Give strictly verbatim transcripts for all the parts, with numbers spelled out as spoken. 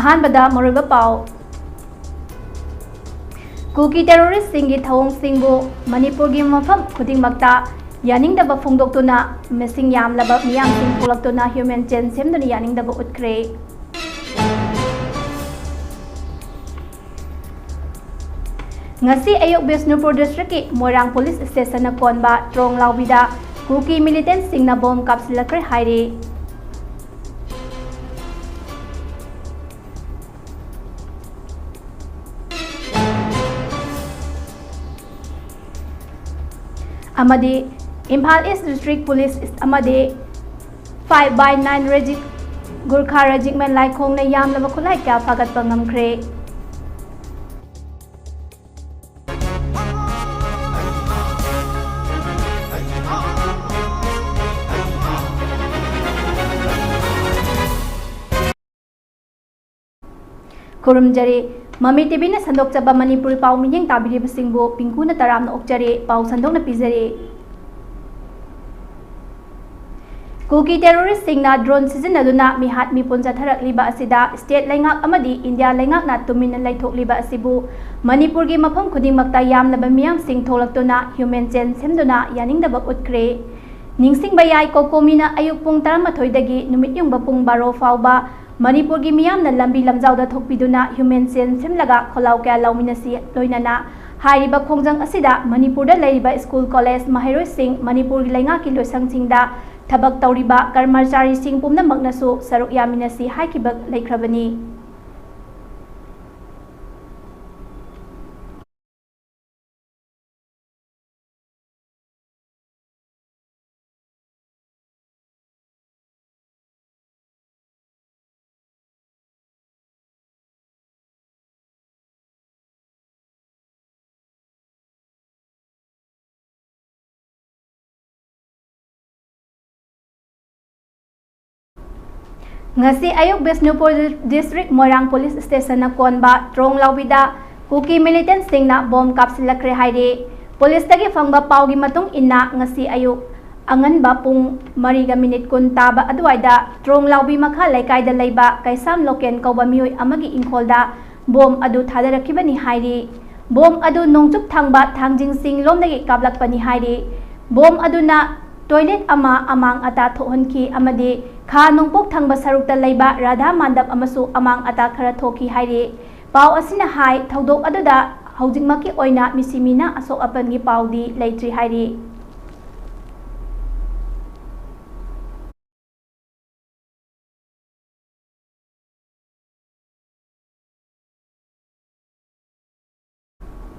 ꯑꯍꯥꯟꯕꯗ ꯃꯔꯨꯑꯣꯏꯕ ꯄꯥꯎ꯫ ꯀꯨꯀꯤ ꯇꯦꯔꯣꯔꯤꯁꯁꯤꯡꯒꯤ ꯊꯧꯑꯣꯡꯁꯤꯡꯕꯨ ꯃꯅꯤꯄꯨꯔꯒꯤ ꯃꯐꯝ ꯈꯨꯗꯤꯡꯃꯛꯇ ꯌꯥꯅꯤꯡꯗꯕ ꯐꯣꯡꯗꯣꯛꯇꯨꯅ ꯃꯁꯤꯡ ꯌꯥꯝꯂꯕ ꯃꯤꯌꯥꯝꯁꯤꯡ ꯊꯣꯛꯂꯛꯇꯨꯅ ꯍ꯭ꯌꯨꯃꯦꯟ ꯆꯦꯟ ꯁꯦꯝꯗꯨꯅ ꯌꯥꯅꯤꯡꯗꯕ ꯎꯠꯈ꯭ꯔꯦ꯫ ꯉꯁꯤ ꯑꯌꯨꯛ ꯕꯤꯁꯅꯨꯄꯨꯔ ꯗꯤꯁꯇ꯭ꯔꯤꯛꯀꯤ ꯃꯣꯏꯔꯥꯡ ꯄꯨꯂꯤꯁ ꯁ꯭ꯇꯦꯁꯟꯅ ꯀꯣꯟꯕ ꯇ꯭ꯔꯣꯡ ꯂꯥꯎꯕꯤꯗ ꯀꯨꯀꯤ ꯃꯤꯂꯤꯇꯦꯟꯠꯁꯤꯡꯅ ꯕꯣꯝ ꯀꯥꯞꯁꯤꯜꯂꯛꯈ꯭ꯔꯦ ꯍꯥꯏꯔꯤ꯫ ꯑꯃꯗꯤ ꯏꯝꯐꯥꯜ ꯏꯁ ꯗꯤꯁꯇ꯭ꯔꯤꯛ ꯄꯨꯂꯤꯁ ꯑꯃꯗꯤ five by nine ꯔꯦꯖꯤꯛ, ꯒꯨꯔꯈꯥ ꯔꯦꯖꯤꯛꯃꯦꯟ ꯂꯥꯏꯈꯣꯡꯅ ꯌꯥꯝꯂꯕ ꯈꯨꯠꯂꯥꯏ ꯀꯌꯥ ꯐꯥꯒꯠꯄ ꯉꯝꯈ꯭ꯔꯦ꯫ ꯈꯨꯔꯨꯝꯖꯔꯤ꯫ ꯃꯃꯤ ꯇꯤꯚꯤꯅ ꯁꯟꯗꯣꯛꯆꯕ ꯃꯅꯤꯄꯨꯔꯤ ꯄꯥꯎ ꯃꯤꯠꯌꯦꯡ ꯇꯥꯕꯤꯔꯤꯕꯁꯤꯡꯕꯨ ꯄꯤꯡꯀꯨꯅ ꯇꯔꯥꯝꯅ ꯑꯣꯛꯆꯔꯤ꯫ ꯄꯥꯎ ꯁꯟꯗꯣꯛꯅ ꯄꯤꯖꯔꯤ꯫ ꯀꯨꯀꯤ ꯇꯦꯔꯣꯔꯤꯁꯁꯤꯡꯅ ꯗ꯭ꯔꯣꯟ ꯁꯤꯖꯤꯟꯅꯗꯨꯅ ꯃꯤꯍꯥꯠ ꯃꯤꯄꯨꯟ ꯆꯠꯊꯔꯛꯂꯤꯕ ꯑꯁꯤꯗ ꯁ꯭ꯇꯦꯠ ꯂꯩꯉꯥꯛ ꯑꯃꯗꯤ ꯏꯟꯗꯤꯌꯥ ꯂꯩꯉꯥꯛꯅ ꯇꯨꯃꯤꯟꯅ ꯂꯩꯊꯣꯛꯂꯤꯕ ꯑꯁꯤꯕꯨ ꯃꯅꯤꯄꯨꯔꯒꯤ ꯃꯐꯝ ꯈꯨꯗꯤꯡꯃꯛꯇ ꯌꯥꯝꯂꯕ ꯃꯤꯌꯥꯝꯁꯤꯡ ꯊꯣꯛꯂꯛꯇꯨꯅ ꯍ꯭ꯌꯨꯃꯦꯟ ꯆꯦꯟ ꯁꯦꯝꯗꯨꯅ ꯌꯥꯅꯤꯡꯗꯕ ꯎꯠꯈ꯭ꯔꯦ꯫ ꯅꯤꯡꯁꯤꯡꯕ ꯌꯥꯏ, ꯀꯣꯀꯣꯃꯤꯅ ꯑꯌꯨꯛ ꯄꯨꯡ ꯇꯔꯥꯃꯥꯊꯣꯏꯗꯒꯤ ꯅꯨꯃꯤꯠ ꯌꯨꯡꯕ ꯄꯨꯡ ꯕꯥꯔꯣ ꯐꯥꯎꯕ ꯃꯅꯤꯄꯨꯔꯒꯤ ꯃꯤꯌꯥꯝꯅ ꯂꯝꯕꯤ ꯂꯝꯖꯥꯎꯗ ꯊꯣꯛꯄꯤꯗꯨꯅ ꯍ꯭ꯌꯨꯃꯦꯟ ꯆꯦꯟ ꯁꯦꯝꯂꯒ ꯈꯣꯜꯂꯥꯎ ꯀꯌꯥ ꯂꯥꯎꯃꯤꯟꯅꯁꯤ꯫ ꯂꯣꯏꯅꯅ ꯍꯥꯏꯔꯤꯕ ꯈꯣꯡꯖꯪ ꯑꯁꯤꯗ ꯃꯅꯤꯄꯨꯔꯗ ꯂꯩꯔꯤꯕ ꯁ꯭ꯀꯨꯜ, ꯀꯣꯂꯦꯖ ꯃꯍꯩꯔꯣꯏꯁꯤꯡ, ꯃꯅꯤꯄꯨꯔꯒꯤ ꯂꯩꯉꯥꯛꯀꯤ ꯂꯣꯏꯁꯪꯁꯤꯡꯗ ꯊꯕꯛ ꯇꯧꯔꯤꯕ ꯀꯔꯃꯆꯥꯔꯤꯁꯤꯡ ꯄꯨꯝꯅꯃꯛꯅꯁꯨ ꯁꯔꯨꯛ ꯌꯥꯃꯤꯟꯅꯁꯤ ꯍꯥꯏꯈꯤꯕ ꯂꯩꯈ꯭ꯔꯕꯅꯤ꯫ ꯉꯁꯤ ꯑꯌꯨꯛ ꯕꯤꯁꯅꯨꯄꯨꯔ ꯗꯤꯁꯇ꯭ꯔꯤꯛ ꯃꯣꯏꯔꯥꯡ ꯄꯨꯂꯤꯁ ꯁ꯭ꯇꯦꯁꯟꯅ ꯀꯣꯟꯕ ꯇ꯭ꯔꯣꯡ ꯂꯥꯎꯕꯤꯗ ꯀꯨꯀꯤ ꯃꯤꯂꯤꯇꯦꯟꯠꯁꯤꯡꯅ ꯕꯣꯝ ꯀꯥꯞꯁꯤꯜꯂꯛꯈ꯭ꯔꯦ ꯍꯥꯏꯔꯤ꯫ ꯄꯨꯂꯤꯁꯇꯒꯤ ꯐꯪꯕ ꯄꯥꯎꯒꯤ ꯃꯇꯨꯡ ꯏꯟꯅ ꯉꯁꯤ ꯑꯌꯨꯛ ꯑꯉꯟꯕ ꯄꯨꯡ ꯃꯔꯤꯒ ꯃꯤꯅꯤꯠ ꯀꯨꯟ ꯇꯥꯕ ꯑꯗꯨꯋꯥꯏꯗ ꯇ꯭ꯔꯣꯡ ꯂꯥꯎꯕꯤ ꯃꯈꯥ ꯂꯩꯀꯥꯏꯗ ꯂꯩꯕ ꯀꯩꯁꯥꯝ ꯂꯣꯀꯦꯟ ꯀꯧꯕ ꯃꯤꯑꯣꯏ ꯑꯃꯒꯤ ꯏꯪꯈꯣꯜꯗ ꯕꯣꯝ ꯑꯗꯨ ꯊꯥꯗꯔꯛꯈꯤꯕꯅꯤ ꯍꯥꯏꯔꯤ꯫ ꯕꯣꯝ ꯑꯗꯨ ꯅꯣꯡꯆꯨꯞ ꯊꯪꯕ ꯊꯥꯡꯖꯤꯡ ꯆꯤꯡ ꯂꯣꯝꯗꯒꯤ ꯀꯥꯞꯂꯛꯄꯅꯤ ꯍꯥꯏꯔꯤ꯫ ꯕꯣꯝ ꯑꯗꯨꯅ ꯇꯣꯏꯂꯦꯠ ꯑꯃ ꯑꯃꯥꯡ ꯑꯇꯥ ꯊꯣꯛꯍꯟꯈꯤ ꯑꯃꯗꯤ ꯈꯥ ꯅꯣꯡꯄꯣꯛ ꯊꯪꯕ ꯁꯔꯨꯛꯇ ꯂꯩꯕ ꯔꯥꯙꯥ ꯃꯥꯟꯗꯞ ꯑꯃꯁꯨ ꯑꯃꯥꯡ ꯑꯇꯥ ꯈꯔ ꯊꯣꯛꯈꯤ ꯍꯥꯏꯔꯤ꯫ ꯄꯥꯎ ꯑꯁꯤꯅ ꯍꯥꯏ, ꯊꯧꯗꯣꯛ ꯑꯗꯨꯗ ꯍꯧꯖꯤꯛꯃꯛꯀꯤ ꯑꯣꯏꯅ ꯃꯤꯁꯤ ꯃꯤꯅꯥ ꯑꯁꯣꯛ ꯑꯄꯟꯒꯤ ꯄꯥꯎꯗꯤ ꯂꯩꯇ꯭ꯔꯤ ꯍꯥꯏꯔꯤ꯫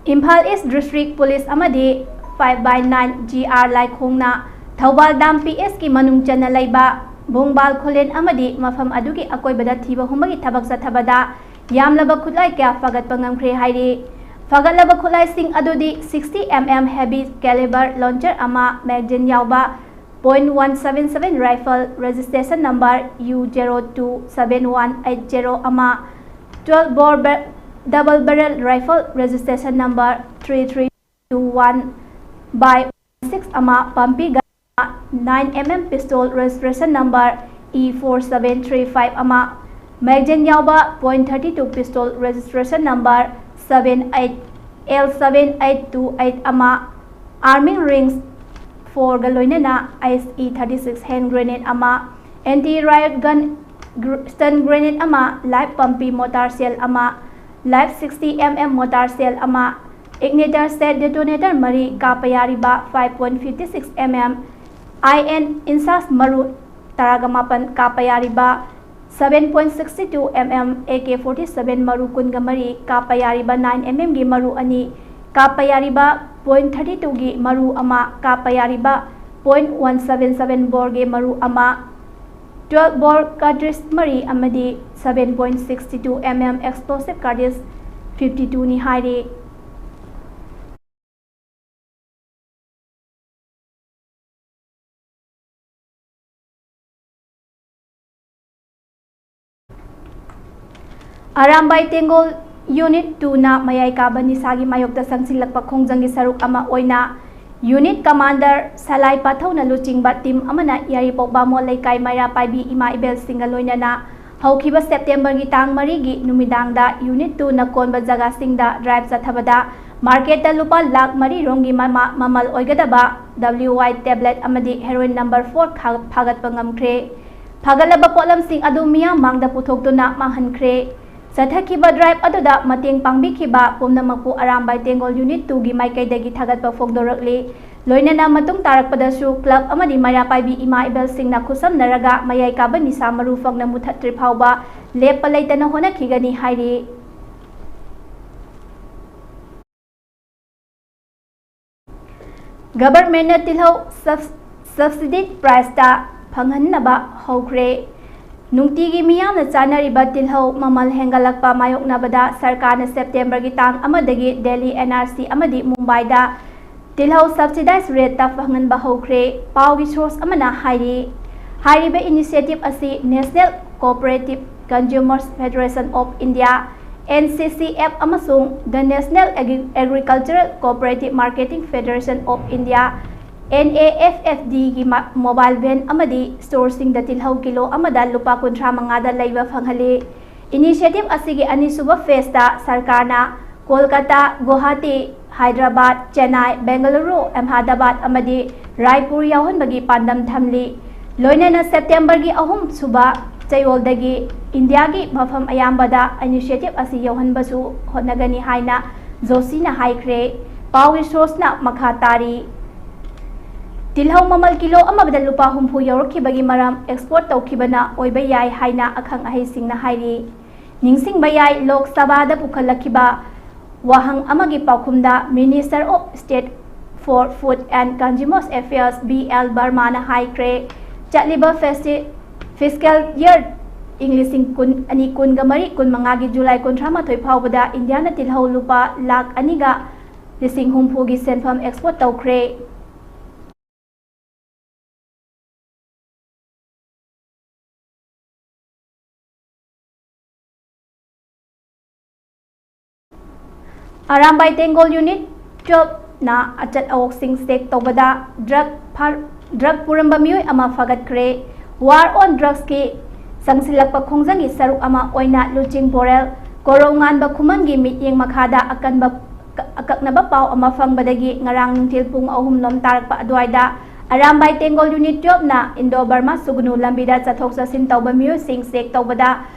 ꯏꯝꯐꯥꯜ ꯏꯁ ꯗꯤꯁꯇ꯭ꯔꯤꯛ ꯄꯨꯂꯤꯁ ꯑꯃꯗꯤ five by nine G R ꯂꯥꯏꯈꯣꯡꯅ ꯊꯧꯕꯥꯜ ꯗꯥꯝ P S ꯀꯤ ꯃꯅꯨꯡ ꯆꯟꯅ ꯂꯩꯕ ꯕꯨꯡꯕꯥꯜ ꯈꯨꯂꯦꯟ ꯑꯃꯗꯤ ꯃꯐꯝ ꯑꯗꯨꯒꯤ ꯑꯀꯣꯏꯕꯗ ꯊꯤꯕ ꯍꯨꯝꯕꯒꯤ ꯊꯕꯛ ꯆꯠꯊꯕꯗ ꯌꯥꯝꯂꯕ ꯈꯨꯠꯂꯥꯏ ꯀꯌꯥ ꯐꯥꯒꯠꯄ ꯉꯝꯈ꯭ꯔꯦ ꯍꯥꯏꯔꯤ꯫ ꯐꯥꯒꯠꯂꯕ ꯈꯨꯠꯂꯥꯏꯁꯤꯡ ꯑꯗꯨꯗꯤ sixty M M heavy caliber launcher ꯑꯃ, magazine ꯌꯥꯎꯕ point one seven seven rifle, registration number U zero two seven one eight zero ꯑꯃ, twelve bore ba-, double barrel rifle, registration number three three two one by six ꯑꯃ, pumpy gun ꯑꯃ, nine M M pistol, registration number E four seven three five ꯑꯃ, magazine ꯌꯥꯎꯕ point thirty two pistol, registration number seven eight L seven eight two eight ꯑꯃ, arming rings four ꯒ ꯂꯣꯏꯅꯅ S E thirty six hand grenade ꯑꯃ, anti riot gun gr-, stun grenade ꯑꯃ, live pumpy mortar shell ꯑꯃ, live sixty M M mortar shell ꯑꯃ, igniter set detonator ꯃꯔꯤ ꯀꯥꯞꯄ ꯌꯥꯔꯤꯕ five point fifty six M M I N INSAS ꯃꯔꯨ ꯇꯔꯥꯒ ꯃꯥꯄꯟ ꯀꯥꯞꯄ ꯌꯥꯔꯤꯕ seven point sixty two M M A K forty seven ꯃꯔꯨ ꯀꯨꯟꯒ ꯃꯔꯤ ꯀꯥꯞꯄ ꯌꯥꯔꯤꯕ nine M M ꯒꯤ ꯃꯔꯨ ꯑꯅꯤ ꯀꯥꯞꯄ ꯌꯥꯔꯤꯕ point thirty two ꯒꯤ ꯃꯔꯨ ꯑꯃ ꯀꯥꯞꯄ ꯌꯥꯔꯤꯕ point one seven seven bore ꯒꯤ ꯃꯔꯨ ꯑꯃ, twelve bore cartridge ꯃꯔꯤ ꯑꯃꯗꯤ seven point sixty two M M explosive cartridge fifty two ꯅꯤ ꯍꯥꯏꯔꯤ꯫ ꯑꯔꯥꯝꯕꯥꯏ ꯇꯦꯡꯒꯣꯜ Unit two ꯅ ꯃꯌꯥꯏ ꯀꯥꯕ ꯅꯤꯁꯥꯒꯤ ꯃꯥꯌꯣꯛꯇ ꯆꯪꯁꯤꯜꯂꯛꯄ ꯈꯣꯡꯖꯪꯒꯤ ꯁꯔꯨꯛ ꯑꯃ ꯑꯣꯏꯅ Unit Commander ꯁꯂꯥꯏ ꯄꯥꯊꯧꯅ ꯂꯨꯆꯤꯡꯕ team ꯑꯃꯅ ꯌꯥꯏꯔꯤꯄꯣꯛ ꯕꯥꯃꯣꯟ ꯂꯩꯀꯥꯏ ꯃꯩꯔꯥ ꯄꯥꯏꯕꯤ ꯏꯃꯥ ꯏꯕꯦꯜꯁꯤꯡꯒ ꯂꯣꯏꯅꯅ ꯍꯧꯈꯤꯕ September ꯒꯤ ꯇꯥꯡ ꯃꯔꯤꯒꯤ ꯅꯨꯃꯤꯗꯥꯡꯗ Unit two ꯅ ꯀꯣꯟꯕ ꯖꯒꯥꯁꯤꯡꯗ drive ꯆꯠꯊꯕꯗ market ꯇ ꯂꯨꯄꯥ ꯂꯥꯈ ꯃꯔꯤ ꯔꯣꯝꯒꯤ ꯃꯃꯥ-, ꯃꯃꯜ ꯑꯣꯏꯒꯗꯕ W Y tablet ꯑꯃꯗꯤ heroin number four ꯈꯥ-, ꯐꯥꯒꯠꯄ ꯉꯝꯈ꯭ꯔꯦ꯫ ꯐꯥꯒꯠꯂꯕ ꯄꯣꯠꯂꯝꯁꯤꯡ ꯑꯗꯨ ꯃꯤꯌꯥꯝ ꯃꯥꯡꯗ ꯄꯨꯊꯣꯛꯇꯨꯅ ꯃꯥꯡꯍꯟꯈ꯭ꯔꯦ꯫ ꯆꯠꯊꯈꯤꯕ drive ꯑꯗꯨꯗ ꯃꯇꯦꯡ ꯄꯥꯡꯕꯤꯈꯤꯕ ꯄꯨꯝꯅꯃꯛꯄꯨ ꯑꯔꯥꯝꯕꯥꯏ ꯇꯦꯡꯒꯣꯜ Unit two ꯒꯤ ꯃꯥꯏꯀꯩꯗꯒꯤ ꯊꯥꯒꯠꯄ ꯐꯣꯡꯗꯣꯔꯛꯂꯤ꯫ ꯂꯣꯏꯅꯅ ꯃꯇꯨꯡ ꯇꯥꯔꯛꯄꯗꯁꯨ club ꯑꯃꯗꯤ ꯃꯩꯔꯥ ꯄꯥꯏꯕꯤ ꯏꯃꯥ ꯏꯕꯦꯜꯁꯤꯡꯅ ꯈꯨꯠꯁꯝꯅꯔꯒ ꯃꯌꯥꯏ ꯀꯥꯕ ꯅꯤꯁꯥ ꯃꯔꯨ ꯐꯪꯅ ꯃꯨꯊꯠꯇ꯭ꯔꯤ ꯐꯥꯎꯕ ꯂꯦꯞꯄ ꯂꯩꯇꯅ ꯍꯣꯠꯅꯈꯤꯒꯅꯤ ꯍꯥꯏꯔꯤ꯫ Government ꯅ ꯇꯤꯜꯍꯧ subs-, subsidized price ꯇ ꯐꯪꯍꯟꯅꯕ ꯍꯧꯈ꯭ꯔꯦ꯫ ꯅꯨꯡꯇꯤꯒꯤ ꯃꯤꯌꯥꯝꯅ ꯆꯥꯅꯔꯤꯕ ꯇꯤꯜꯍꯧ ꯃꯃꯜ ꯍꯦꯟꯒꯠꯂꯛꯄ ꯃꯥꯌꯣꯛꯅꯕꯗ ꯁꯔꯀꯥꯔꯅ September ꯒꯤ ꯇꯥꯡ ꯑꯃꯗꯒꯤ ꯗꯦꯜꯂꯤ, ꯑꯦꯟ ꯑꯥꯔ ꯁꯤ ꯑꯃꯗꯤ ꯃꯨꯝꯕꯥꯏꯗ ꯇꯤꯜꯍꯧ subsidized rate ꯇ ꯐꯪꯍꯟꯕ ꯍꯧꯈ꯭ꯔꯦ꯫ ꯄꯥꯎꯒꯤ source ꯑꯃꯅ ꯍꯥꯏꯔꯤ, ꯍꯥꯏꯔꯤꯕ initiative ꯑꯁꯤ National Cooperative Consumers Federation of India, N C C F, ꯑꯃꯁꯨꯡ The National Agri-, Agricultural Cooperative Marketing Federation of India, N A F F D ꯒꯤ ꯃ-, mobile van ꯑꯃꯗꯤ store ꯁꯤꯡꯗ ꯇꯤꯜꯍꯧ ꯀꯤꯂꯣ ꯑꯃꯗ ꯂꯨꯄꯥ ꯀꯨꯟꯊ꯭ꯔꯥ ꯃꯉꯥꯗ ꯂꯩꯕ ꯐꯪꯍꯜꯂꯤ꯫ Initiative ꯑꯁꯤꯒꯤ ꯑꯅꯤꯁꯨꯕ phase ꯇ ꯁꯔꯀꯥꯔꯅ ꯀꯣꯜꯀꯇꯥ, ꯒꯨꯋꯥꯍꯥꯇꯤ, ꯍꯥꯏꯗ꯭ꯔꯕꯥꯗ, ꯆꯦꯟꯅꯥꯏ, ꯕꯦꯡꯒꯂꯨꯔꯨ, ꯑꯍꯃꯗꯥꯕꯥꯗ ꯑꯃꯗꯤ ꯔꯥꯏꯄꯨꯔ ꯌꯥꯎꯍꯟꯕꯒꯤ ꯄꯥꯟꯗꯝ ꯊꯝꯂꯤ꯫ ꯂꯣꯏꯅꯅ September ꯒꯤ ꯑꯍꯨꯝ ꯁꯨꯕ ꯆꯌꯣꯜꯗꯒꯤ ꯏꯟꯗꯤꯌꯥꯒꯤ ꯃꯐꯝ ꯑꯌꯥꯝꯕꯗ initiative ꯑꯁꯤ ꯌꯧꯍꯟꯕꯁꯨ ꯍꯣꯠꯅꯒꯅꯤ ꯍꯥꯏꯅ ꯖꯣꯁꯤꯅ ꯍꯥꯏꯈ꯭ꯔꯦ꯫ ꯄꯥꯎꯒꯤ source ꯅ ꯃꯈꯥ ꯇꯥꯔꯤ꯫ ꯇꯤꯜꯍꯧ ꯃꯃꯜ ꯀꯤꯂꯣ ꯑꯃꯗ ꯂꯨꯄꯥ ꯍꯨꯝꯐꯨ ꯌꯧꯔꯛꯈꯤꯕꯒꯤ ꯃꯔꯝ export ꯇꯧꯈꯤꯕꯅ ꯑꯣꯏꯕ ꯌꯥꯏ ꯍꯥꯏꯅ ꯑꯈꯪ ꯑꯍꯩꯁꯤꯡꯅ ꯍꯥꯏꯔꯤ꯫ ꯅꯤꯡꯁꯤꯡꯕ ꯌꯥꯏ, ꯂꯣꯛ ꯁꯚꯥꯗ ꯄꯨꯈꯠꯂꯛꯈꯤꯕ ꯋꯥꯍꯪ ꯑꯃꯒꯤ ꯄꯥꯎꯈꯨꯝꯗ Minister of State for Food and Consumers Affairs B L ꯕꯔꯃꯥꯅ ꯍꯥꯏꯈ꯭ꯔꯦ, ꯆꯠꯂꯤꯕ festi-, fiscal year ꯏꯪ ꯂꯤꯁꯤꯡ ꯀꯨꯟ, ꯑꯅꯤ ꯀꯨꯟꯒ ꯃꯔꯤ ꯀꯨꯟꯃꯉꯥꯒꯤ July ꯀꯨꯟꯊ꯭ꯔꯥ ꯃꯥꯊꯣꯏ ꯐꯥꯎꯕꯗ ꯏꯟꯗꯤꯌꯥꯅ ꯇꯤꯜꯍꯧ ꯂꯨꯄꯥ ꯂꯥꯈ ꯑꯅꯤꯒ ꯂꯤꯁꯤꯡ ꯍꯨꯝꯐꯨꯒꯤ ꯁꯦꯟꯐꯝ export ꯇꯧꯈ꯭ꯔꯦ꯫ ꯑꯔꯥꯝꯕꯥꯏ ꯇꯦꯡꯒꯣꯜ Unit twelve ꯅ ꯑꯆꯠ ꯑꯋꯣꯛꯁꯤꯡ ꯆꯦꯛ ꯇꯧꯕꯗ ꯗ꯭ꯔꯒ ꯐꯥ-, ꯗ꯭ꯔꯒ ꯄꯨꯔꯝꯕ ꯃꯤꯑꯣꯏ ꯑꯃ ꯐꯥꯒꯠꯈ꯭ꯔꯦ꯫ War on Drugsꯀꯤ ꯆꯪꯁꯤꯜꯂꯛꯄ ꯈꯣꯡꯖꯪꯒꯤ ꯁꯔꯨꯛ ꯑꯃ ꯑꯣꯏꯅ ꯂꯨꯆꯤꯡ ꯄꯣꯔꯦꯜ ꯀꯣꯔꯧꯉꯥꯟꯕ ꯈꯨꯃꯟꯒꯤ ꯃꯤꯠꯌꯦꯡ ꯃꯈꯥꯗ ꯑꯀꯟꯕ, ꯑꯀꯛꯅꯕ ꯄꯥꯎ ꯑꯃ ꯐꯪꯕꯗꯒꯤ ꯉꯔꯥꯡ ꯅꯨꯡꯊꯤꯜ ꯄꯨꯡ ꯑꯍꯨꯝ ꯂꯣꯝ ꯇꯥꯔꯛꯄ ꯑꯗꯨꯋꯥꯏꯗ ꯑꯔꯥꯝꯕꯥꯏ ꯇꯦꯡꯒꯣꯜ Unit Twelveꯅ ꯏꯟꯗꯣ ꯕꯔꯃꯥ ꯁꯨꯒꯅꯨ ꯂꯝꯕꯤꯗ ꯆꯠꯊꯣꯛ ꯆꯠꯁꯤꯟ ꯇꯧꯕ ꯃꯤꯑꯣꯏꯁꯤꯡ ꯆꯦꯛ ꯇꯧꯕꯗ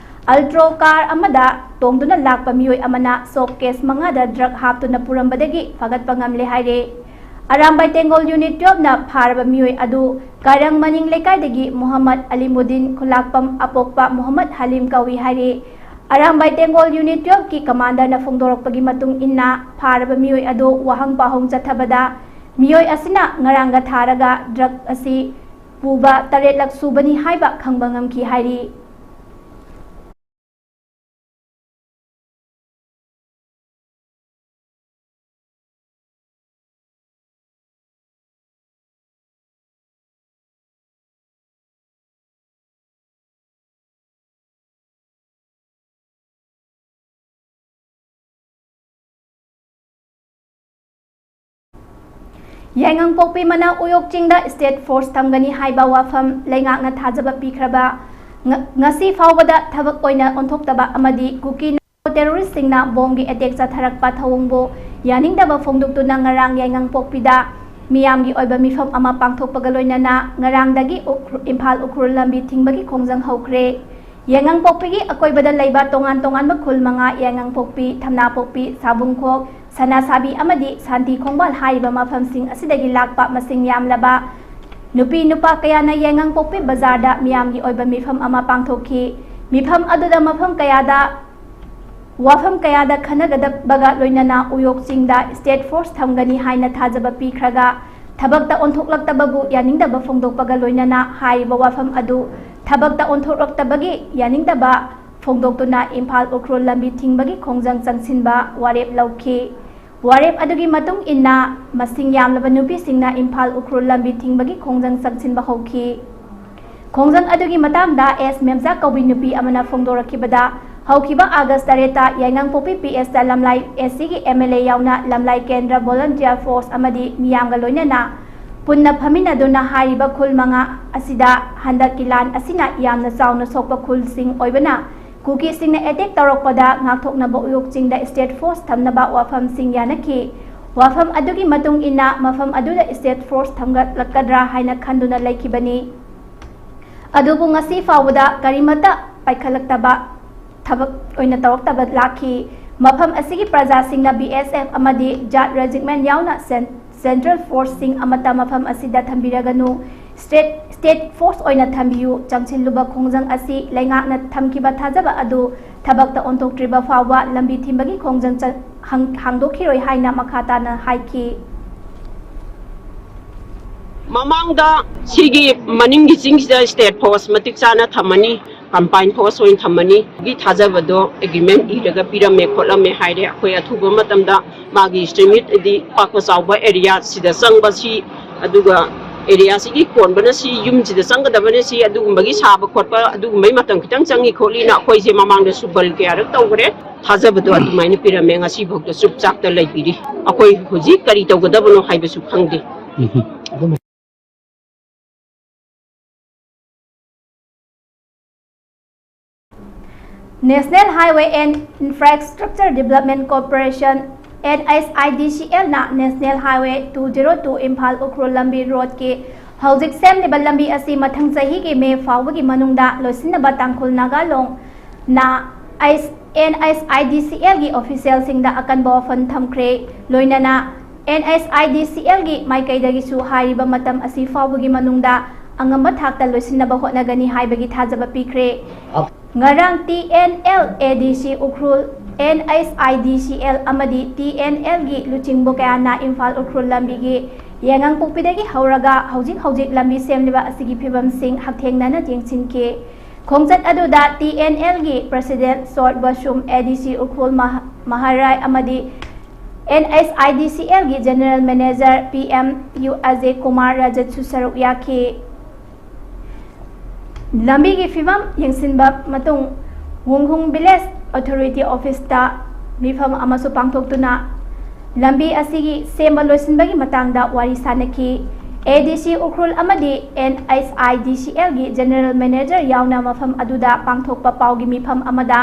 Alto car ꯑꯃꯗ ꯇꯣꯡꯗꯨꯅ ꯂꯥꯛꯄ ꯃꯤꯑꯣꯏ ꯑꯃꯅ suitcase ꯃꯉꯥꯗ ꯗ꯭ꯔꯒ ꯍꯥꯞꯇꯨꯅ ꯄꯨꯔꯝꯕꯗꯒꯤ ꯐꯥꯒꯠꯄ ꯉꯝꯂꯦ ꯍꯥꯏꯔꯦ꯫ ꯑꯔꯥꯝꯕꯥꯏ ꯇꯦꯡꯒꯣꯜ Unit Twelveꯅ ꯐꯥꯔꯕ ꯃꯤꯑꯣꯏ ꯑꯗꯨ ꯀꯥꯏꯔꯪ ꯃꯅꯤꯡ ꯂꯩꯀꯥꯏꯗꯒꯤ ꯃꯨꯍꯝꯃꯗ ꯑꯂꯤꯃꯨꯗꯤꯟ, ꯈꯨꯂꯥꯛꯄꯝ ꯑꯄꯣꯛꯄ ꯃꯨꯍꯝꯃꯗ ꯍꯂꯤꯝ ꯀꯧꯏ ꯍꯥꯏꯔꯤ꯫ ꯑꯔꯥꯝꯕꯥꯏ ꯇꯦꯡꯒꯣꯜ Unit Twelveꯀꯤ commanderꯅ ꯐꯣꯡꯗꯣꯔꯛꯄꯒꯤ ꯃꯇꯨꯡ ꯏꯟꯅ, ꯐꯥꯔꯕ ꯃꯤꯑꯣꯏ ꯑꯗꯨ ꯋꯥꯍꯪ ꯄꯥꯎꯍꯪ ꯆꯠꯊꯕꯗ ꯃꯤꯑꯣꯏ ꯑꯁꯤꯅ ꯉꯔꯥꯡꯒ ꯊꯥꯔꯒ ꯗ꯭ꯔꯒ ꯑꯁꯤ ꯄꯨꯕ ꯇꯔꯦꯠꯂꯛ ꯁꯨꯕꯅꯤ ꯍꯥꯏꯕ ꯈꯪꯕ ꯉꯝꯈꯤ ꯍꯥꯏꯔꯤ꯫ ꯌꯥꯏꯉꯪꯄꯣꯛꯄꯤ ꯃꯅꯥꯛ ꯎꯌꯣꯛ ꯆꯤꯡꯗ state force ꯊꯝꯒꯅꯤ ꯍꯥꯏꯕ ꯋꯥꯐꯝ ꯂꯩꯉꯥꯛꯅ ꯊꯥꯖꯕ ꯄꯤꯈ꯭ꯔꯕ ꯉ-, ꯉꯁꯤ ꯐꯥꯎꯕꯗ ꯊꯕꯛ ꯑꯣꯏꯅ ꯑꯣꯟꯊꯣꯛꯇꯕ ꯑꯃꯗꯤ ꯀꯨꯀꯤ terroristꯁꯤꯡꯅ ꯕꯣꯝꯒꯤ attack ꯆꯠꯊꯔꯛꯄ ꯊꯧꯑꯣꯡꯕꯨ ꯌꯥꯅꯤꯡꯗꯕ ꯐꯣꯡꯗꯣꯛꯇꯨꯅ ꯉꯔꯥꯡ ꯌꯥꯏꯉꯪꯄꯣꯛꯄꯤꯗ ꯃꯤꯌꯥꯝꯒꯤ ꯑꯣꯏꯕ ꯃꯤꯐꯝ ꯑꯃ ꯄꯥꯡꯊꯣꯛꯄꯒ ꯂꯣꯏꯅꯅ ꯉꯔꯥꯡꯗꯒꯤ ꯎꯈ꯭ꯔꯨ-, ꯏꯝꯐꯥꯜ ꯎꯈ꯭ꯔꯨꯜ ꯂꯝꯕꯤ ꯊꯤꯡꯕꯒꯤ ꯈꯣꯡꯖꯪ ꯍꯧꯈ꯭ꯔꯦ꯫ ꯌꯥꯏꯉꯪꯄꯣꯛꯄꯤꯒꯤ ꯑꯀꯣꯏꯕꯗ ꯂꯩꯕ ꯇꯣꯉꯥꯟ ꯇꯣꯉꯥꯟꯕ ꯈꯨꯜ ꯃꯉꯥ, ꯌꯥꯏꯉꯪꯄꯣꯛꯄꯤ, ꯊꯝꯅꯥꯄꯣꯛꯄꯤ, ꯁꯥꯕꯨꯡꯈꯣꯛ, ꯁꯅꯥꯁꯥꯕꯤ ꯑꯃꯗꯤ ꯁꯥꯟꯇꯤ ꯈꯣꯡꯕꯥꯜ ꯍꯥꯏꯔꯤꯕ ꯃꯐꯝꯁꯤꯡ ꯑꯁꯤꯗꯒꯤ ꯂꯥꯛꯄ ꯃꯁꯤꯡ ꯌꯥꯝꯂꯕ ꯅꯨꯄꯤ ꯅꯨꯄꯥ ꯀꯌꯥꯅ ꯌꯥꯏꯉꯪꯄꯣꯛꯄꯤ ꯕꯖꯥꯔꯗ ꯃꯤꯌꯥꯝꯒꯤ ꯑꯣꯏꯕ ꯃꯤꯐꯝ ꯑꯃ ꯄꯥꯡꯊꯣꯛꯈꯤ꯫ ꯃꯤꯐꯝ ꯑꯗꯨꯗ ꯃꯐꯝ ꯀꯌꯥꯗ ꯋꯥꯐꯝ ꯀꯌꯥꯗ ꯈꯟꯅꯒꯗꯕꯒ ꯂꯣꯏꯅꯅ ꯎꯌꯣꯛ ꯆꯤꯡꯗ state force ꯊꯝꯒꯅꯤ ꯍꯥꯏꯅ ꯊꯥꯖꯕ ꯄꯤꯈ꯭ꯔꯒ ꯊꯕꯛꯇ ꯑꯣꯟꯊꯣꯛꯂꯛꯇꯕꯕꯨ ꯌꯥꯅꯤꯡꯗꯕ ꯐꯣꯡꯗꯣꯛꯄꯒ ꯂꯣꯏꯅꯅ ꯍꯥꯏꯔꯤꯕ ꯋꯥꯐꯝ ꯑꯗꯨ ꯊꯕꯛꯇ ꯑꯣꯟꯊꯣꯛꯂꯛꯇꯕꯒꯤ ꯌꯥꯅꯤꯡꯗꯕ ꯐꯣꯡꯗꯣꯛꯇꯨꯅ ꯏꯝꯐꯥꯜ ꯎꯈ꯭ꯔꯨꯜ ꯂꯝꯕꯤ ꯊꯤꯡꯕꯒꯤ ꯈꯣꯡꯖꯪ ꯆꯪꯁꯤꯟꯕ ꯋꯥꯔꯦꯞ ꯂꯧꯈꯤ꯫ ꯋꯥꯔꯦꯞ ꯑꯗꯨꯒꯤ ꯃꯇꯨꯡ ꯏꯟꯅ ꯃꯁꯤꯡ ꯌꯥꯝꯂꯕ ꯅꯨꯄꯤꯁꯤꯡꯅ ꯏꯝꯐꯥꯜ ꯎꯈ꯭ꯔꯨꯜ ꯂꯝꯕꯤ ꯊꯤꯡꯕꯒꯤ ꯈꯣꯡꯖꯪ ꯆꯪꯁꯤꯟꯕ ꯍꯧꯈꯤ꯫ ꯈꯣꯡꯖꯪ ꯑꯗꯨꯒꯤ ꯃꯇꯥꯡꯗ ꯑꯦꯁ ꯃꯦꯝꯆꯥ ꯀꯧꯕꯤ ꯅꯨꯄꯤ ꯑꯃꯅ ꯐꯣꯡꯗꯣꯔꯛꯈꯤꯕꯗ, ꯍꯧꯈꯤꯕ ꯑꯥꯒꯁ ꯇꯔꯦꯠꯇ ꯌꯥꯏꯉꯪꯄꯣꯛꯄꯤ ꯄꯤ ꯑꯦꯁꯇ ꯂꯝꯂꯥꯏ ꯑꯦꯁ ꯁꯤꯒꯤ ꯑꯦꯝ ꯑꯦꯜ ꯑꯦ ꯌꯥꯎꯅ ꯂꯝꯂꯥꯏ ꯀꯦꯟꯗ꯭ꯔ ꯚꯣꯂꯟꯇꯤꯌꯔ ꯐꯣꯔꯁ ꯑꯃꯗꯤ ꯃꯤꯌꯥꯝꯒ ꯂꯣꯏꯅꯅ ꯄꯨꯟꯅ ꯐꯝꯃꯤꯟꯅꯗꯨꯅ ꯍꯥꯏꯔꯤꯕ ꯈꯨꯜ ꯃꯉꯥ ꯑꯁꯤꯗ ꯍꯟꯗꯛꯀꯤ ꯂꯥꯟ ꯑꯁꯤꯅ ꯌꯥꯝꯅ ꯆꯥꯎꯅ ꯁꯣꯛꯄ ꯈꯨꯜꯁꯤꯡ ꯑꯣꯏꯕꯅ ꯀꯨꯀꯤꯁꯤꯡꯅ ꯑꯦꯇꯦꯛ ꯇꯧꯔꯛꯄꯗ ꯉꯥꯛꯊꯣꯛꯅꯕ ꯎꯌꯣꯛ ꯆꯤꯡꯗ ꯁ꯭ꯇꯦꯠ ꯐꯣꯔꯁ ꯊꯝꯅꯕ ꯋꯥꯐꯝꯁꯤꯡ ꯌꯥꯅꯈꯤ꯫ ꯋꯥꯐꯝ ꯑꯗꯨꯒꯤ ꯃꯇꯨꯡ ꯏꯟꯅ ꯃꯐꯝ ꯑꯗꯨꯗ ꯁ꯭ꯇꯦꯠ ꯐꯣꯔꯁ ꯊꯝꯒꯠꯂꯛꯀꯗ꯭ꯔꯥ ꯍꯥꯏꯅ ꯈꯟꯗꯨꯅ ꯂꯩꯈꯤꯕꯅꯤ꯫ ꯑꯗꯨꯕꯨ ꯉꯁꯤ ꯐꯥꯎꯕꯗ ꯀꯔꯤꯃꯠꯇ ꯄꯥꯏꯈꯠꯂꯛꯇꯕ ꯊꯕꯛ ꯑꯣꯏꯅ ꯇꯧꯔꯛꯇꯕ ꯂꯥꯛꯈꯤ꯫ ꯃꯐꯝ ꯑꯁꯤꯒꯤ ꯄ꯭ꯔꯖꯥꯁꯤꯡꯅ ꯕꯤ ꯑꯦꯁ ꯑꯦꯐ ꯑꯃꯗꯤ ꯖꯥꯠ ꯔꯦꯖꯤꯃꯦꯟ ꯌꯥꯎꯅ ꯁꯦꯟ-, ꯁꯦꯟꯇ꯭ꯔꯦꯜ ꯐꯣꯔꯁꯁꯤꯡ ꯑꯃꯠꯇ ꯃꯐꯝ ꯑꯁꯤꯗ ꯊꯝꯕꯤꯔꯒꯅꯨ, ꯁ꯭ꯇꯦꯠ, ꯁ꯭ꯇꯦꯠ ꯐꯣꯔꯁ ꯑꯣꯏꯅ ꯊꯝꯕꯤꯌꯨ, ꯆꯪꯁꯤꯜꯂꯨꯕ ꯈꯣꯡꯖꯪ ꯑꯁꯤ ꯂꯩꯉꯥꯛꯅ ꯊꯝꯈꯤꯕ ꯊꯥꯖꯕ ꯑꯗꯨ ꯊꯕꯛꯇ ꯑꯣꯟꯊꯣꯛꯇ꯭ꯔꯤꯕ ꯐꯥꯎꯕ ꯂꯝꯕꯤ ꯊꯤꯡꯕꯒꯤ ꯈꯣꯡꯖꯪ ꯆ-, ꯍꯪ-, ꯍꯥꯡꯗꯣꯛꯈꯤꯔꯣꯏ ꯍꯥꯏꯅ ꯃꯈꯥ ꯇꯥꯅ ꯍꯥꯏꯈꯤ꯫ ꯃꯃꯥꯡꯗ ꯁꯤꯒꯤ ꯃꯅꯤꯡꯒꯤ ꯆꯤꯡꯁꯤꯗ ꯁ꯭ꯇꯦꯠ ꯐꯣꯔꯁ ꯃꯇꯤꯛ ꯆꯥꯅ ꯊꯝꯃꯅꯤ, ꯀꯝꯕꯥꯏꯟ ꯐꯣꯔꯁ ꯑꯣꯏꯅ ꯊꯝꯃꯅꯤ꯫ ꯒꯤ ꯊꯥꯖꯕꯗꯣ ꯑꯦꯒ꯭ꯔꯤꯃꯦꯟ ꯏꯔꯒ ꯄꯤꯔꯝꯃꯦ ꯈꯣꯠꯂꯝꯃꯦ ꯍꯥꯏꯔꯦ꯫ ꯑꯩꯈꯣꯏ ꯑꯊꯨꯕ ꯃꯇꯝꯗ ꯃꯥꯒꯤ ꯏꯁꯇ꯭ꯔꯤꯃꯤꯠ ꯍꯥꯏꯗꯤ ꯄꯥꯛꯄ ꯆꯥꯎꯕ ꯑꯦꯔꯤꯌꯥꯁꯤꯗ ꯆꯪꯕ ꯁꯤ, ꯑꯗꯨꯒ ꯑꯦꯔꯤꯌꯥꯁꯤꯒꯤ ꯀꯣꯟꯕꯅ ꯁꯤ ꯌꯨꯝꯁꯤꯗ ꯆꯪꯒꯗꯕꯅꯦ, ꯁꯤ ꯑꯗꯨꯒꯨꯝꯕꯒꯤ ꯁꯥꯕ ꯈꯣꯠꯄ ꯑꯗꯨꯒꯨꯝꯕꯒꯤ ꯃꯇꯝ ꯈꯤꯇꯪ ꯆꯪꯉꯤ ꯈꯣꯠꯂꯤꯅ ꯑꯩꯈꯣꯏꯁꯦ ꯃꯃꯥꯡꯗꯁꯨ ꯕꯜ ꯀꯌꯥꯔꯛ ꯇꯧꯈ꯭ꯔꯦ꯫ ꯊꯥꯖꯕꯗꯣ ꯑꯗꯨꯃꯥꯏꯅ ꯄꯤꯔꯝꯃꯦ, ꯉꯁꯤꯐꯥꯎꯗ ꯆꯨꯞ ꯆꯥꯞꯇ ꯂꯩꯕꯤꯔꯤ꯫ ꯑꯩꯈꯣꯏ ꯍꯧꯖꯤꯛ ꯀꯔꯤ ꯇꯧꯒꯗꯕꯅꯣ ꯍꯥꯏꯕꯁꯨ ꯈꯪꯗꯦ꯫ National Highway and Infrastructure Development Corporation, N H I D C L ꯅ National Highway two zero two Imphal Ukhrul ꯂꯝꯕꯤ ꯔꯣꯗꯀꯤ ꯍꯧꯖꯤꯛ ꯁꯦꯝꯂꯤꯕ ꯂꯝꯕꯤ ꯑꯁꯤ ꯃꯊꯪ ꯆꯍꯤꯒꯤ ꯃꯦ ꯐꯥꯎꯕꯒꯤ ꯃꯅꯨꯡꯗ ꯂꯣꯏꯁꯤꯟꯅꯕ ꯇꯥꯡꯈꯨꯜ ꯅꯥꯒꯥ ꯂꯣꯡꯅ ꯑꯩꯁ-, N H I D C L ꯒꯤ ꯑꯣꯐꯤꯁꯤꯌꯦꯜꯁꯤꯡꯗ ꯑꯀꯟꯕ ꯋꯥꯐꯝ ꯊꯝꯈ꯭ꯔꯦ꯫ ꯂꯣꯏꯅꯅ N H I D C L ꯒꯤ ꯃꯥꯏꯀꯩꯗꯒꯤꯁꯨ ꯍꯥꯏꯔꯤꯕ ꯃꯇꯝ ꯑꯁꯤ ꯐꯥꯎꯕꯒꯤ ꯃꯅꯨꯡꯗ ꯑꯉꯝꯕ ꯊꯥꯛꯇ ꯂꯣꯏꯁꯤꯟꯅꯕ ꯍꯣꯠꯅꯒꯅꯤ ꯍꯥꯏꯕꯒꯤ ꯊꯥꯖꯕ ꯄꯤꯈ꯭ꯔꯦ꯫ ꯉꯔꯥꯡ T N L A D C Ukhrul, N H I D C L ꯑꯃꯗꯤ T N L ꯒꯤ ꯂꯨꯆꯤꯡꯕ ꯀꯌꯥꯅ ꯏꯝꯐꯥꯜ ꯎꯈ꯭ꯔꯨꯜ ꯂꯝꯕꯤꯒꯤ ꯌꯥꯏꯉꯪꯄꯣꯛꯄꯤꯗꯒꯤ ꯍꯧꯔꯒ ꯍꯧꯖꯤꯛ ꯍꯧꯖꯤꯛ ꯂꯝꯕꯤ ꯁꯦꯝꯂꯤꯕ ꯑꯁꯤꯒꯤ ꯐꯤꯕꯝꯁꯤꯡ ꯍꯛꯊꯦꯡꯅꯅ ꯌꯦꯡꯁꯤꯟꯈꯤ꯫ ꯈꯣꯡꯆꯠ ꯑꯗꯨꯗ T N L ꯒꯤ President ꯁꯣꯔꯠ ꯕꯁꯨꯝ, A D C ꯎꯈ꯭ꯔꯨꯜ ꯃꯍ-, ꯃꯍꯥꯔꯥꯏ ꯑꯃꯗꯤ N H I D C L ꯒꯤ General Manager P M U ꯑꯖꯦ Kumar ꯔꯖꯠꯁꯨ ꯁꯔꯨꯛ ꯌꯥꯈꯤ꯫ ꯂꯝꯕꯤꯒꯤ ꯐꯤꯕꯝ ꯌꯦꯡꯁꯤꯟꯕ ꯃꯇꯨꯡ ꯋꯨꯡꯍꯨꯡ ꯚꯤꯂꯦꯖ ꯑꯣꯊꯣꯔꯤꯇꯤ ꯑꯣꯐꯤꯁꯇ ꯃꯤꯐꯝ ꯑꯃꯁꯨ ꯄꯥꯡꯊꯣꯛꯇꯨꯅ ꯂꯝꯕꯤ ꯑꯁꯤꯒꯤ ꯁꯦꯝꯕ ꯂꯣꯏꯁꯤꯟꯕꯒꯤ ꯃꯇꯥꯡꯗ ꯋꯥꯔꯤ ꯁꯥꯅꯈꯤ꯫ ꯑꯦ ꯗꯤ ꯁꯤ ꯎꯈ꯭ꯔꯨꯜ ꯑꯃꯗꯤ and H I D C ꯑꯦꯜꯒꯤ ꯖꯦꯅꯔꯦꯜ ꯃꯦꯅꯦꯖꯔ ꯌꯥꯎꯅ ꯃꯐꯝ ꯑꯗꯨꯗ ꯄꯥꯡꯊꯣꯛꯄ ꯄꯥꯎꯒꯤ ꯃꯤꯐꯝ ꯑꯃꯗ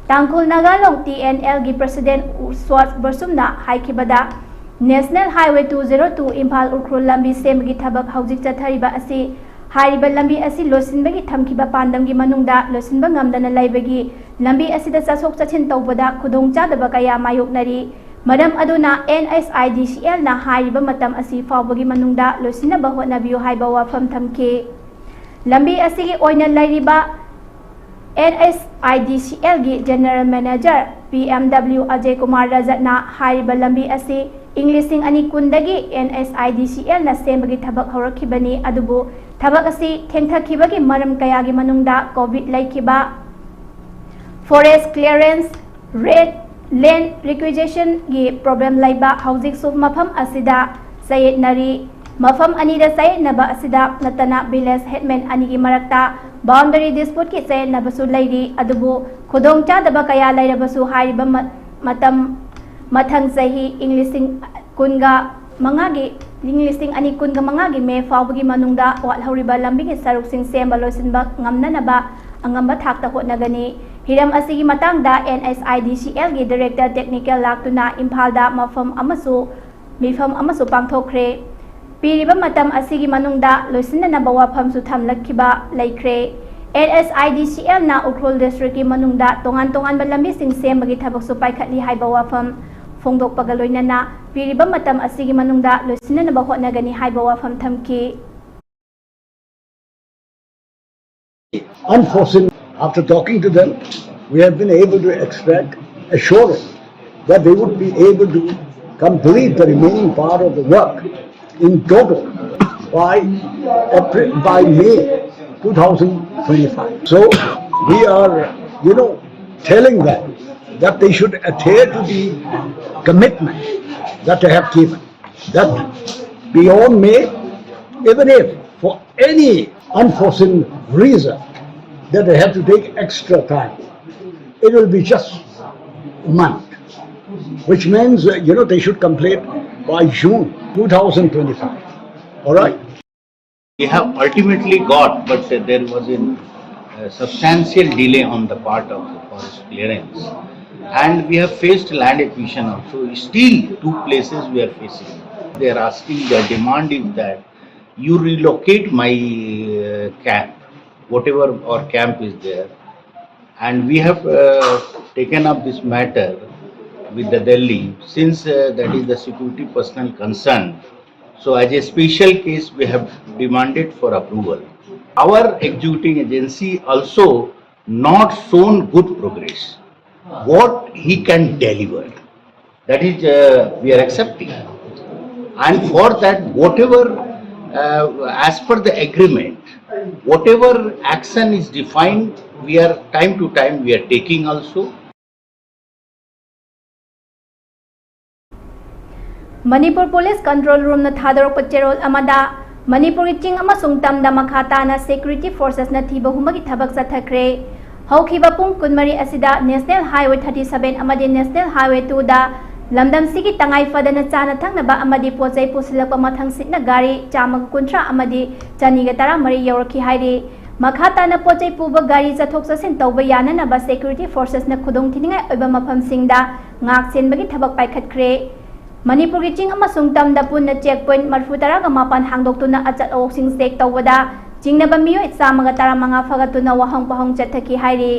ꯇꯥꯡꯈꯨꯜ ꯅꯥꯒꯥ ꯂꯣꯡ ꯇꯤ ꯑꯦꯟ ꯑꯦꯜꯒꯤ ꯄ꯭ꯔꯁꯤꯗꯦꯟ ꯎꯁ꯭ꯋꯥꯠ ꯕꯔꯁꯨꯝꯅ ꯍꯥꯏꯈꯤꯕꯗ, national highway two zero two Imphal Ukhrul ꯂꯝꯕꯤ ꯁꯦꯝꯕꯒꯤ ꯊꯕꯛ ꯍꯧꯖꯤꯛ ꯆꯠꯊꯔꯤꯕ ꯑꯁꯤ ꯍꯥꯏꯔꯤꯕ ꯂꯝꯕꯤ ꯑꯁꯤ ꯂꯣꯏꯁꯤꯟꯕꯒꯤ ꯊꯝꯈꯤꯕ ꯄꯥꯟꯗꯝꯒꯤ ꯃꯅꯨꯡꯗ ꯂꯣꯏꯁꯤꯟꯕ ꯉꯝꯗꯅ ꯂꯩꯕꯒꯤ ꯂꯝꯕꯤ ꯑꯁꯤꯗ ꯆꯠꯊꯣꯛ ꯆꯠꯁꯤꯟ ꯇꯧꯕꯗ ꯈꯨꯗꯣꯡꯆꯥꯗꯕ ꯀꯌꯥ ꯃꯥꯌꯣꯛꯅꯔꯤ꯫ ꯃꯔꯝ ꯑꯗꯨꯅ ꯑꯦꯟ ꯑꯩꯆ ꯑꯥꯏ ꯗꯤ ꯁꯤ ꯑꯦꯜꯅ ꯍꯥꯏꯔꯤꯕ ꯃꯇꯝ ꯑꯁꯤ ꯐꯥꯎꯕꯒꯤ ꯃꯅꯨꯡꯗ ꯂꯣꯏꯁꯤꯟꯅꯕ ꯍꯣꯠꯅꯕꯤꯌꯨ ꯍꯥꯏꯕ ꯋꯥꯐꯝ ꯊꯝꯈꯤ꯫ ꯂꯝꯕꯤ ꯑꯁꯤꯒꯤ ꯑꯣꯏꯅ ꯂꯩꯔꯤꯕ and H I D C ꯑꯦꯜꯒꯤ general manager P M W Ajay Kumar ꯔꯖꯠꯅ ꯍꯥꯏꯔꯤꯕ ꯂꯝꯕꯤ ꯑꯁꯤ ꯏꯪ ꯂꯤꯁꯤꯡ ꯑꯅꯤ ꯀꯨꯟꯗꯒꯤ ꯑꯦꯟ ꯑꯩꯆ ꯑꯥꯏ ꯗꯤ ꯁꯤ ꯑꯦꯜꯅ ꯁꯦꯝꯕꯒꯤ ꯊꯕꯛ ꯍꯧꯔꯛꯈꯤꯕꯅꯤ, ꯑꯗꯨꯕꯨ ꯊꯕꯛ ꯑꯁꯤ ꯊꯦꯡꯊꯈꯤꯕꯒꯤ ꯃꯔꯝ ꯀꯌꯥꯒꯤ ꯃꯅꯨꯡꯗ ꯀꯣꯚꯤꯗ ꯂꯩꯈꯤꯕ, ꯐꯣꯔꯦꯁ ꯀ꯭ꯂꯤꯌꯔꯦꯟꯁ, ꯔꯦꯠ ꯂꯦꯟ ꯔꯤꯀ꯭ꯋꯤꯖꯤꯁꯟꯒꯤ ꯄ꯭ꯔꯣꯕ꯭ꯂꯦꯝ ꯂꯩꯕ ꯍꯧꯖꯤꯛꯁꯨ ꯃꯐꯝ ꯑꯁꯤꯗ ꯆꯌꯦꯠꯅꯔꯤ꯫ ꯃꯐꯝ ꯑꯅꯤꯗ ꯆꯌꯦꯠꯅꯕ ꯑꯁꯤꯗ ꯅꯠꯇꯅ ꯚꯤꯂꯦꯖ ꯍꯦꯗꯃꯦꯟ ꯑꯅꯤꯒꯤ ꯃꯔꯛꯇ ꯕꯥꯎꯟꯗꯔꯤ ꯗꯤꯁꯄ꯭ꯌꯨꯠꯀꯤ ꯆꯌꯦꯠꯅꯕꯁꯨ ꯂꯩꯔꯤ꯫ ꯑꯗꯨꯕꯨ ꯈꯨꯗꯣꯡꯆꯥꯗꯕ ꯀꯌꯥ ꯂꯩꯔꯕꯁꯨ ꯍꯥꯏꯔꯤꯕ ꯃ-, ꯃꯇꯝ ꯃꯊꯪ ꯆꯍꯤ ꯏꯪ ꯂꯤꯁꯤꯡ ꯀꯨꯟꯒ ꯃꯉꯥꯒꯤ, ꯏꯪ ꯂꯤꯁꯤꯡ ꯑꯅꯤ ꯀꯨꯟꯒ ꯃꯉꯥꯒꯤ ꯃꯦ ꯐꯥꯎꯕꯒꯤ ꯃꯅꯨꯡꯗ ꯋꯥꯠꯍꯧꯔꯤꯕ ꯂꯝꯕꯤꯒꯤ ꯁꯔꯨꯛꯁꯤꯡ ꯁꯦꯝꯕ ꯂꯣꯏꯁꯤꯟꯕ ꯉꯝꯅꯅꯕ ꯑꯉꯝꯕ ꯊꯥꯛꯇ ꯍꯣꯠꯅꯒꯅꯤ꯫ ꯍꯤꯔꯝ ꯑꯁꯤꯒꯤ ꯃꯇꯥꯡꯗ and H I D C algae director technical ꯂꯥꯛꯇꯨꯅ ꯏꯝꯐꯥꯜꯗ ꯃꯐꯝ ꯑꯃꯁꯨ, ꯃꯤꯐꯝ ꯑꯃꯁꯨ ꯄꯥꯡꯊꯣꯛꯈ꯭ꯔꯦ꯫ ꯄꯤꯔꯤꯕ ꯃꯇꯝ ꯑꯁꯤꯒꯤ ꯃꯅꯨꯡꯗ ꯂꯣꯏꯁꯤꯟꯅꯅꯕ ꯋꯥꯐꯝꯁꯨ ꯊꯝꯂꯛꯈꯤꯕ ꯂꯩꯈ꯭ꯔꯦ꯫ ꯑꯦꯟ ꯑꯩꯆ ꯑꯥꯏ ꯗꯤ ꯁꯤ ꯑꯦꯜꯅ ꯎꯈ꯭ꯔꯨꯜ ꯗꯤꯁꯇ꯭ꯔꯤꯛꯀꯤ ꯃꯅꯨꯡꯗ ꯇꯣꯉꯥꯟ ꯇꯣꯉꯥꯟꯕ ꯂꯝꯕꯤꯁꯤꯡ ꯁꯦꯝꯕꯒꯤ ꯊꯕꯛꯁꯨ ꯄꯥꯏꯈꯠꯂꯤ ꯍꯥꯏꯕ ꯋꯥꯐꯝ ꯐꯣꯡꯗꯣꯛꯄꯒ ꯂꯣꯏꯅꯅ ꯄꯤꯔꯤꯕ ꯃꯇꯝ ꯑꯁꯤꯒꯤ ꯃꯅꯨꯡꯗ ꯂꯣꯏꯁꯤꯟꯅꯅꯕ ꯍꯣꯠꯅꯒꯅꯤ ꯍꯥꯏꯕ ꯋꯥꯐꯝ ꯊꯝꯈꯤ꯫ Unforeseen, after talking to them, we have been able to extract assurance that they would be able to complete the remaining part of the work in total by April, by May two thousand twenty-five. So we are, you know, telling them that they should adhere to the commitment that they have given. That beyond May, even if for any unforeseen reason that they have to take extra time, It will be just a month, which means, uh, you know, they should complete by June two thousand twenty-five. All right? We have ultimately got, but uh, there was a uh, substantial delay on the part of the forest clearance. And we have faced land acquisition also. Still, two places we are facing. They are asking, their demand is that you relocate my uh, camp, whatever our camp is there. And we have uh, taken up this matter with the Delhi, since uh, that is the security personnel concern. So as a special case, we have demanded for approval. Our executing agency also not shown good progress. What he can deliver, that is, uh, we are accepting. And for that, whatever, uh, as per the agreement, whatever action is defined, we are time to time we are taking also. Manipur police control ꯔꯨꯝꯅ ꯊꯥꯗꯣꯔꯛꯄ ꯆꯦꯔꯣꯜ ꯑꯃꯗ, ꯃꯅꯤꯄꯨꯔꯒꯤ ꯆꯤꯡ ꯑꯃꯁꯨꯡ ꯇꯝꯗ ꯃꯈꯥ ꯇꯥꯅ ꯁꯦꯀ꯭ꯌꯨꯔꯤꯇꯤ ꯐꯣꯔꯁꯦꯁꯅ ꯊꯤꯕ ꯍꯨꯝꯕꯒꯤ ꯊꯕꯛ ꯆꯠꯊꯈ꯭ꯔꯦ꯫ ꯍꯧꯈꯤꯕ ꯄꯨꯡ ꯀꯨꯟꯃꯔꯤ ꯑꯁꯤꯗ ꯅꯦꯁꯅꯦꯜ ꯍꯥꯏꯋꯦ ꯊꯥꯔꯇꯤ ꯁꯚꯦꯟ ꯑꯃꯗꯤ ꯅꯦꯁꯅꯦꯜ ꯍꯥꯏꯋꯦ ꯇꯨꯗ ꯂꯝꯗꯝꯁꯤꯒꯤ ꯇꯉꯥꯏ ꯐꯗꯅ ꯆꯥꯅ ꯊꯛꯅꯕ ꯑꯃꯗꯤ ꯄꯣꯠ ꯆꯩ ꯄꯨꯁꯤꯜꯂꯛꯄ ꯃꯊꯪꯁꯤꯠꯅ ꯒꯥꯔꯤ ꯆꯥꯝꯃꯒ ꯀꯨꯟꯊ꯭ꯔꯥ ꯑꯃꯗꯤ ꯆꯅꯤꯒ ꯇꯔꯥꯃꯔꯤ ꯌꯧꯔꯛꯈꯤ ꯍꯥꯏꯔꯤ꯫ ꯃꯈꯥ ꯇꯥꯅ ꯄꯣꯠ ꯆꯩ ꯄꯨꯕ ꯒꯥꯔꯤ ꯆꯠꯊꯣꯛ ꯆꯠꯁꯤꯟ ꯇꯧꯕ ꯌꯥꯅꯅꯕ ꯁꯦꯀ꯭ꯌꯨꯔꯤꯇꯤ ꯐꯣꯔꯁꯦꯁꯅ ꯈꯨꯗꯣꯡꯊꯤꯅꯤꯡꯉꯥꯏ ꯑꯣꯏꯕ ꯃꯐꯝꯁꯤꯡꯗ ꯉꯥꯛ ꯁꯦꯟꯕꯒꯤ ꯊꯕꯛ ꯄꯥꯏꯈꯠꯈ꯭ꯔꯦ꯫ ꯃꯅꯤꯄꯨꯔꯒꯤ ꯆꯤꯡ ꯑꯃꯁꯨꯡ ꯇꯝꯗ ꯄꯨꯟꯅ ꯆꯦꯛ ꯄꯣꯏꯟꯠ ꯃꯔꯤꯐꯨ ꯇꯔꯥꯒ ꯃꯥꯄꯟ ꯍꯥꯡꯗꯣꯛꯇꯨꯅ ꯑꯆꯠ ꯑꯋꯣꯛꯁꯤꯡ ꯆꯦꯛ ꯇꯧꯕꯗ ꯆꯤꯡꯅꯕ ꯃꯤꯑꯣꯏ ꯆꯥꯝꯃꯒ ꯇꯔꯥꯃꯉꯥ ꯐꯒꯠꯇꯨꯅ ꯋꯥꯍꯪ ꯄꯥꯎꯍꯪ ꯆꯠꯊꯈꯤ ꯍꯥꯏꯔꯤ꯫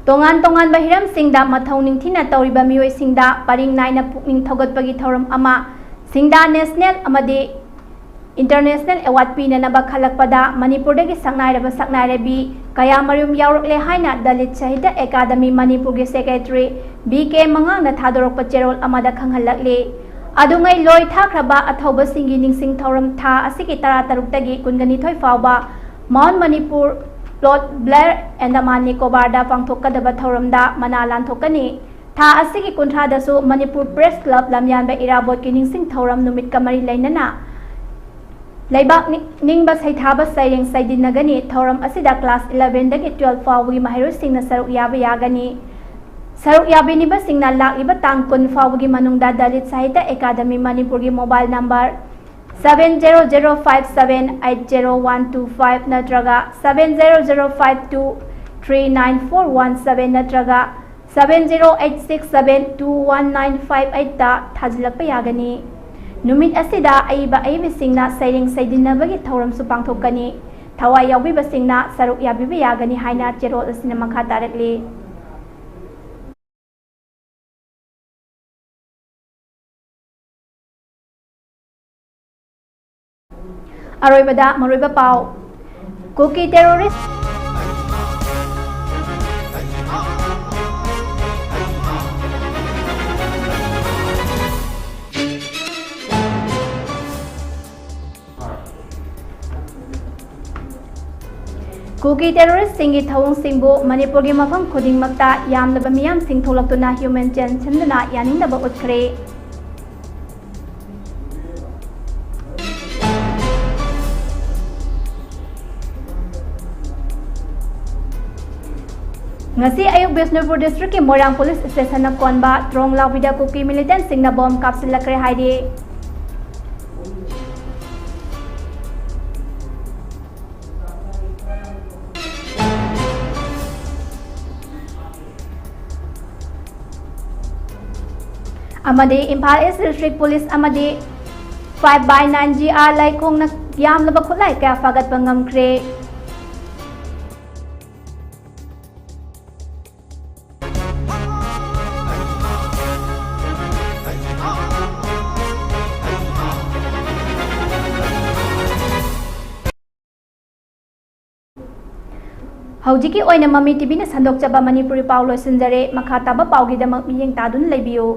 ꯇꯣꯉꯥꯟ ꯇꯣꯉꯥꯟꯕ ꯍꯤꯔꯝꯁꯤꯡꯗ ꯃꯊꯧ ꯅꯤꯡꯊꯤꯅ ꯇꯧꯔꯤꯕ ꯃꯤꯑꯣꯏꯁꯤꯡꯗ ꯄꯔꯤꯡ ꯅꯥꯏꯅ ꯄꯨꯛꯅꯤꯡ ꯊꯧꯒꯠꯄꯒꯤ ꯊꯧꯔꯝ ꯑꯃ ꯁꯤꯡꯗꯥ ꯅꯦꯁꯅꯦꯜ ꯑꯃꯗꯤ ꯏꯟꯇꯔꯅꯦꯁꯅꯦꯜ ꯑꯦꯋꯥꯔꯗ ꯄꯤꯅꯅꯕ ꯈꯜꯂꯛꯄꯗ ꯃꯅꯤꯄꯨꯔꯗꯒꯤ ꯁꯛꯅꯥꯏꯔꯕ ꯁꯛꯅꯥꯏꯔꯕꯤ ꯀꯌꯥꯃꯔꯨꯝ ꯌꯥꯎꯔꯛꯂꯦ ꯍꯥꯏꯅ ꯗꯂꯤꯠ ꯁꯥꯍꯤꯇ꯭ꯌ ꯑꯦꯀꯥꯗꯃꯤ ꯃꯅꯤꯄꯨꯔꯒꯤ ꯁꯦꯀ꯭ꯔꯦꯇꯔꯤ ꯕꯤ ꯀꯦ ꯃꯉꯥꯡꯅ ꯊꯥꯗꯣꯔꯛꯄ ꯆꯦꯔꯣꯜ ꯑꯃꯗ ꯈꯪꯍꯜꯂꯛꯂꯤ꯫ ꯑꯗꯨꯉꯩ ꯂꯣꯏ ꯊꯥꯈ꯭ꯔꯕ ꯑꯊꯧꯕꯁꯤꯡꯒꯤ ꯅꯤꯡꯁꯤꯡ ꯊꯧꯔꯝ ꯊꯥ ꯑꯁꯤꯒꯤ ꯇꯔꯥꯇꯔꯨꯛꯇꯒꯤ ꯀꯨꯟꯒꯅꯤꯊꯣꯏ ꯐꯥꯎꯕ ꯃꯥꯎꯟꯠ ꯃꯅꯤꯄꯨꯔ, ꯂꯣꯔꯗ ꯕ꯭ꯂꯦꯌꯔ, ꯑꯦꯟꯗꯃꯥꯟ ꯅꯤꯀꯣꯕꯥꯔꯗ ꯄꯥꯡꯊꯣꯛꯀꯗꯕ ꯊꯧꯔꯝꯗ ꯃꯅꯥ ꯂꯥꯟꯊꯣꯛꯀꯅꯤ꯫ ꯊꯥ ꯑꯁꯤꯒꯤ ꯀꯨꯟꯊ꯭ꯔꯥꯗꯁꯨ ꯃꯅꯤꯄꯨꯔ ꯄ꯭ꯔꯦꯁ ꯀ꯭ꯂꯕ ꯂꯝꯌꯥꯟꯕ ꯏꯔꯥꯕꯣꯠꯀꯤ ꯅꯤꯡꯁꯤꯡ ꯊꯧꯔꯝ ꯅꯨꯃꯤꯠꯀ ꯃꯔꯤ ꯂꯩꯅꯅ ꯂꯩꯕꯥꯛ ꯅꯤ-, ꯅꯤꯡꯕ ꯁꯩꯊꯥꯕ ꯁꯩꯔꯦꯡ ꯁꯩꯗꯤꯟꯅꯒꯅꯤ꯫ ꯊꯧꯔꯝ ꯑꯁꯤꯗ class eleven ꯗꯒꯤ twelve ꯐꯥꯎꯕꯒꯤ ꯃꯍꯩꯔꯣꯏꯁꯤꯡꯅ ꯁꯔꯨꯛ ꯌꯥꯕ ꯌꯥꯒꯅꯤ꯫ ꯁꯔꯨꯛ ꯌꯥꯕꯤꯅꯤꯡꯕꯁꯤꯡꯅ ꯂꯥꯛꯂꯤꯕ ꯇꯥꯡ ꯀꯨꯟ ꯐꯥꯎꯕꯒꯤ ꯃꯅꯨꯡꯗ ꯗꯂꯤꯠ ꯁꯥꯍꯤꯇ꯭ꯌ ꯑꯦꯀꯥꯗꯃꯤ ꯃꯅꯤꯄꯨꯔꯒꯤ mobile number seven zero zero five seven eight zero one two five ꯅꯠꯇ꯭ꯔꯒ seven zero zero five two three nine four one seven ꯅꯠꯇ꯭ꯔꯒ seven zero eight six seven two one nine five eight ꯇ ꯊꯥꯖꯤꯜꯂꯛꯄ ꯌꯥꯒꯅꯤ꯫ ꯅꯨꯃꯤꯠ ꯑꯁꯤꯗ ꯑꯏꯕ ꯑꯏꯕꯤꯁꯤꯡꯅ ꯁꯩꯔꯦꯡ ꯁꯩꯗꯤꯟꯅꯕꯒꯤ ꯊꯧꯔꯝꯁꯨ ꯄꯥꯡꯊꯣꯛꯀꯅꯤ꯫ ꯊꯋꯥꯏ ꯌꯥꯎꯕꯤꯕꯁꯤꯡꯅ ꯁꯔꯨꯛ ꯌꯥꯕꯤꯕ ꯌꯥꯒꯅꯤ ꯍꯥꯏꯅ ꯆꯦꯔꯣꯜ ꯑꯁꯤꯅ ꯃꯈꯥ ꯇꯥꯔꯛꯂꯤ꯫ ꯑꯔꯣꯏꯕꯗ ꯃꯔꯨꯑꯣꯏꯕ ꯄꯥꯎ꯫ ꯀꯨꯀꯤ terrorist ꯀꯨꯀꯤ terrorist ꯁꯤꯡꯒꯤ ꯊꯧꯑꯣꯡꯁꯤꯡꯕꯨ ꯃꯅꯤꯄꯨꯔꯒꯤ ꯃꯐꯝ ꯈꯨꯗꯤꯡꯃꯛꯇ ꯌꯥꯝꯂꯕ ꯃꯤꯌꯥꯝꯁꯤꯡ ꯊꯣꯛꯂꯛꯇꯨꯅ ꯍ꯭ꯌꯨꯃꯦꯟ ꯆꯦꯟꯁꯤꯟꯗꯨꯅ ꯌꯥꯅꯤꯡꯗꯕ ꯎꯠꯈ꯭ꯔꯦ꯫ ꯉꯁꯤ ꯑꯌꯨꯛ ꯕꯤꯁꯅꯨꯄꯨꯔ district ꯀꯤ ꯃꯣꯏꯔꯥꯡ police station ꯅ ꯀꯣꯟꯕ ꯇ꯭ꯔꯣꯡ ꯂꯥꯎꯕꯤꯗ ꯀꯨꯀꯤ militant ꯁꯤꯡꯅ bomb ꯀꯥꯞꯁꯤꯜꯂꯛꯈ꯭ꯔꯦ ꯍꯥꯏꯔꯤ꯫ ꯑꯃꯗꯤ ꯏꯝꯐꯥꯜ East district police ꯑꯃꯗꯤ five by nine G R ꯂꯩꯈꯣꯡꯅ ꯌꯥꯝꯂꯕ ꯈꯨꯠꯂꯥꯏ ꯀꯌꯥ ꯐꯥꯒꯠꯄ ꯉꯝꯈ꯭ꯔꯦ꯫ ꯍꯧꯖꯤꯛꯀꯤ ꯑꯣꯏꯅ ꯃꯃꯤ ꯇꯤꯚꯤꯅ ꯁꯟꯗꯣꯛꯆꯕ ꯃꯅꯤꯄꯨꯔꯤ ꯄꯥꯎ ꯂꯣꯏꯁꯤꯟꯖꯔꯦ꯫ ꯃꯈꯥ ꯇꯥꯕ ꯄꯥꯎꯒꯤꯗꯃꯛ ꯃꯤꯠꯌꯦꯡ ꯇꯥꯗꯨꯅ ꯂꯩꯕꯤꯌꯨ꯫